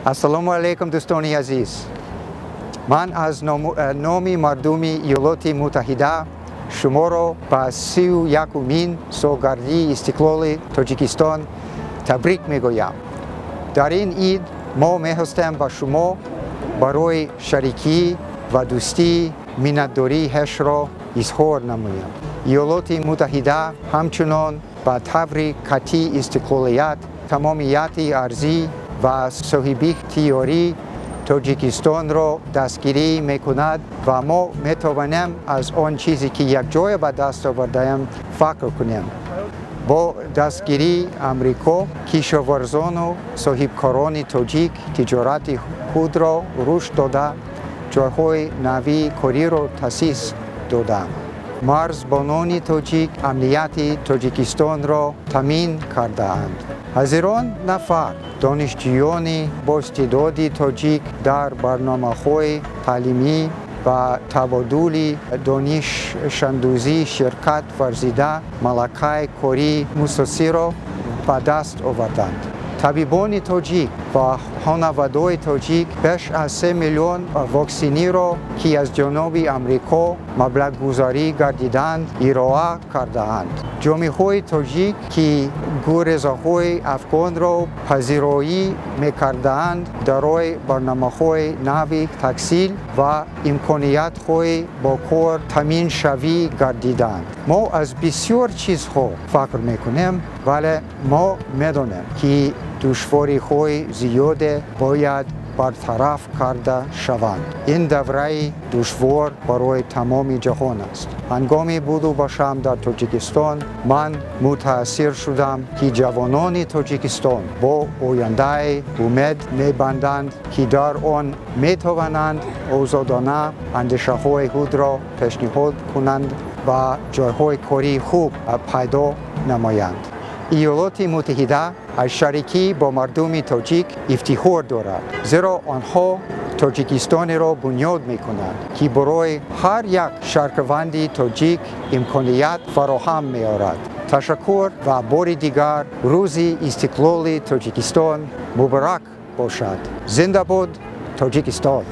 Ассалому алайкум, дӯстони азиз. Ман аз номи мардуми Иёлоти Муттаҳида шуморо ба 31-умин солгардии истиқлоли Тоҷикистон табрик мегӯям. Дар ин ид мо мехостем ба шумо барои шарикӣ ва дӯстӣ миннатдории хешро изҳор намоем. Иёлоти Муттаҳида ҳамчунон ба таври қатъӣ истиқлолият, тамомияти арзӣ ва соҳибихтиёрии Тоҷикистонро дастгирӣ мекунад ва мо метавонем аз он чизе, ки якҷоя ба даст овардаем, фахр кунем. Бо дастгирии Амрико кишоварзону соҳибкорони тоҷик тиҷорати худро рушд дода, ҷойҳои нави кориро таъсис доданд. Марзбонони тоҷик амнияти Тоҷикистонро таъмин кардаанд. Ҳазорон нафар донишҷӯёни боистеъдоди тоҷик дар барномаҳои таълимӣ ва табодули донишандӯзӣ ширкат варзида, малакаи кории мусосиро ба даст оварданд. Табибони тоҷик ва хонаводаҳои тоҷик беш аз 3 миллион ваксиниро, ки аз ҷониби Амрико маблағгузорӣ гардиданд, ироа кардаанд. Ҷомеаҳои тоҷик, ки гурезаҳои афғонро пазироӣ мекарданд, дорои барномаҳои нави таҳсил ва имкониятҳои бо кор таъминшавӣ гардиданд. Мо аз бисёр чизҳо фахр мекунем, вале мо медонем, ки душвориҳои зиёде бояд бартараф карда шаванд. Ин давраи душвор барои тамоми ҷаҳон аст. Ҳангоми буду бошам дар Тоҷикистон ман мутаассир шудам, ки ҷавонони Тоҷикистон бо ояндаи умед мебанданд, ки дар он метавонанд озодона андешаҳои худро пешниҳод кунанд ва ҷойҳои кории хуб пайдо намоянд. Иёлоти Муттаҳида аз шарикӣ бо мардуми тоҷик ифтихор дорад, зеро онҳо Тоҷикистонеро бунёд мекунанд, ки барои ҳар як шаҳрванди тоҷик имконият фароҳам меорад. Ташаккур ва бори дигар Рӯзи истиқлоли Тоҷикистон муборак бошад. Зинда бод Тоҷикистон!